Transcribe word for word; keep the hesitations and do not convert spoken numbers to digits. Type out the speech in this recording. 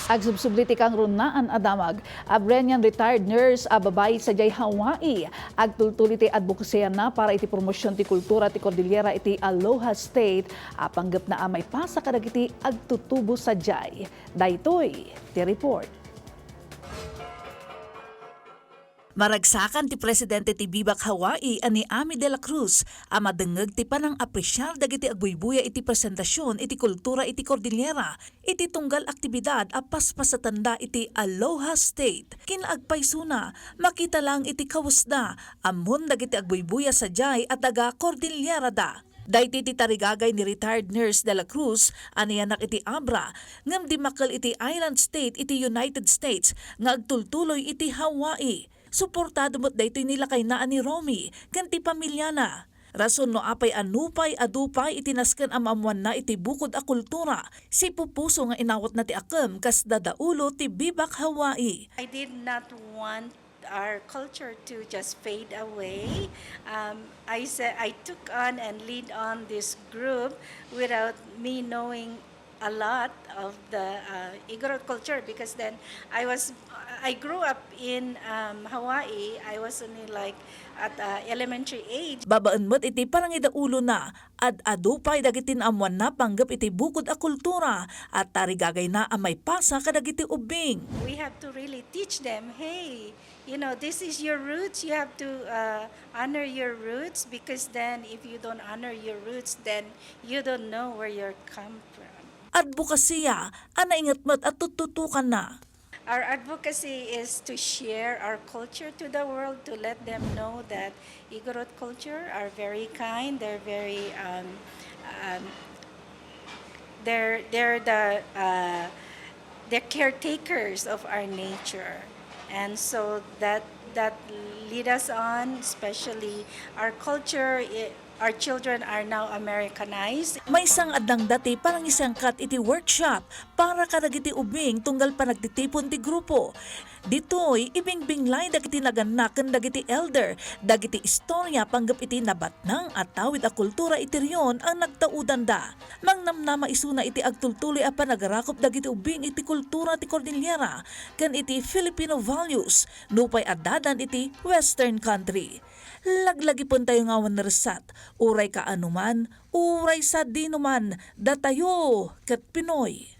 Agsubsubli ti kangrunaan a damag. Abrian nian retired nurse a babai sadiay Hawaii. Agtultuloy ti advokasiana para iti promosyon ti kultura ti Cordillera iti Aloha State a panggepna a maipasa kadagiti agtutubo sadiay. Daytoy ti report. Maragsakan ti presidente ti Vivac Hawaii a ni Ami de la Cruz a madengngeg ti panangapresiar dagiti agbuybuya iti presentasion iti kultura iti Cordillera iti tunggal aktibidad a paspasatenda iti Aloha State. Ken agpaysona, makita laeng iti kawesda, ammon dagiti agbuybuya sadiay a taga-Cordillerada. Daytoy ti tarigagay ni retired nurse de la Cruz a nayanak iti Abra ngem dimmakkel iti island state iti United States nga agtultuloy iti Hawaii. Suportado met daytoy ni lakayna a ni Romy ken ti pamiliana. Rason no apay a nupay adu pay iti nasken a maammoanna iti bukod a kultura, sipupuso nga inawatna ti akem kas dadaulo ti Vivac Hawaii. I did not want our culture to just fade away. Um, I said I took on and lead on this group without me knowing a lot of the uh, Igorot culture, because then I was I grew up in um, Hawaii. I was only like at uh, elementary age. Babaen met iti panangidaulona, ad-adu pay dagiti naammoanna panggep iti bukod a kultura a tarigagayna a maipasa kadagiti ubbing. We have to really teach them, hey, you know, this is your roots. You have to uh, honor your roots, because then if you don't honor your roots, then you don't know where you come from. Adbokasiya a nainget met a tuttutokanna. Our advocacy is to share our culture to the world, to let them know that Igorot culture are very kind. They're very um, um, they're they're the uh, they're caretakers of our nature, and so that that lead us on. Especially our culture, i- our children are now Americanized. Maysa nga adda ti panangisangkat iti workshop para kadagiti ubing tunggal panagtitipon ti grupo. Ditoy, ibingbinglay dagiti naganna ken dagiti elder dagiti istorya panggep iti nabatnang a tawid a kultura iti rehiyon a nagtaudanda. Mangnamnama isuna iti agtultuloy a panagarakop dagiti ubing iti kultura ti Cordillera ken iti Filipino values nupay addadan iti Western country. Laglagipentayo nga awan naresat, uray kaanoman, uray sadinoman, datayo ket Pinoy.